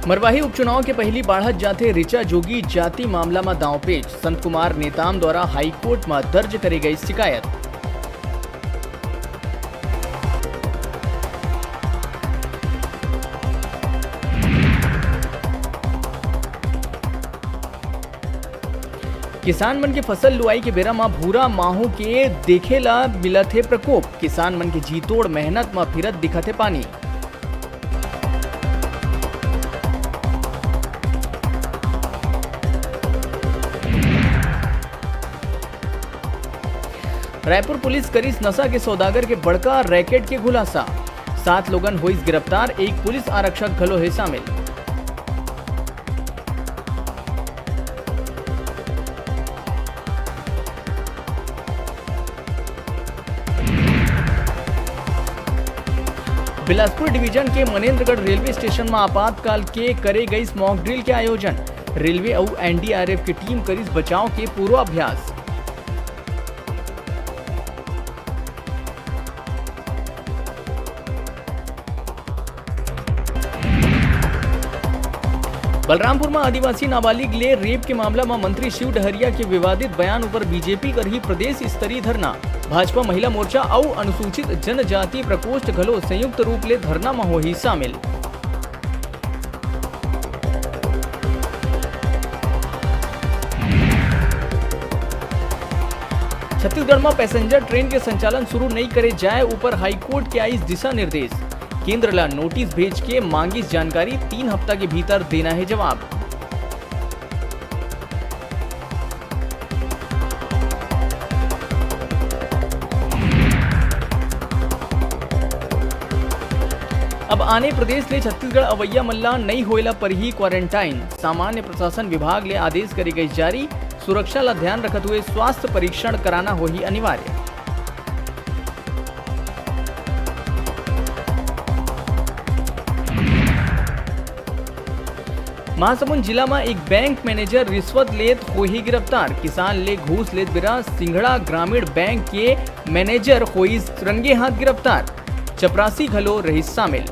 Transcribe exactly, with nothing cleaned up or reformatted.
मरवाही उपचुनाव के पहिली बाढ़त जाथे रिचा जोगी जाति मामला म दांवपेच। संत कुमार नेताम द्वारा हाईकोर्ट म दर्ज करे गई शिकायत। किसान मन के फसल लुआई के बेरा म भूरा माहो के देखे ला मिलत हे प्रकोप। किसान मन के जी तोड़ मेहनत म फिरत दिखत हे पानी। रायपुर पुलिस करिस नशा के सौदागर के बड़का रैकेट के खुलासा। सात लोगन होइस गिरफ्तार, एक पुलिस आरक्षक घलो हे शामिल। बिलासपुर डिवीजन के मनेंद्रगढ़ रेलवे स्टेशन म आपातकाल के करे गईस मॉक ड्रिल के आयोजन। रेलवे अउ एनडीआरएफ के टीम करिस बचाव के पूर्वाभ्यास। बलरामपुर म आदिवासी नाबालिग ले रेप के मामला म मंत्री शिव डहरिया के विवादित बयान ऊपर बीजेपी करही प्रदेश स्तरीय धरना। भाजपा महिला मोर्चा अउ अनुसूचित जनजाति प्रकोष्ठ घलो संयुक्त रूप ले धरना म होही शामिल। छत्तीसगढ़ म पैसेंजर ट्रेन के संचालन शुरू नइ करे जाए ऊपर हाईकोर्ट के आइस दिशा निर्देश। केंद्र ला नोटिस भेज के मांगिस जानकारी, तीन हफ्ता के भीतर देना हे जवाब। अब आने प्रदेश ले छत्तीसगढ़ अवैया मन ला नइ होए ला परही क्वारंटाइन। सामान्य प्रशासन विभाग ले आदेश करे गइस जारी, सुरक्षा ला ध्यान रखत हुए स्वास्थ्य परीक्षण कराना होही अनिवार्य। महासमुंद जिला म एक बैंक मैनेजर रिश्वत लेत होही गिरफ्तार। किसान ले घूस लेत बेरा सिंघड़ा ग्रामीण बैंक के मैनेजर होइस रंगे हाथ गिरफ्तार। चपरासी घलो रहिस शामिल।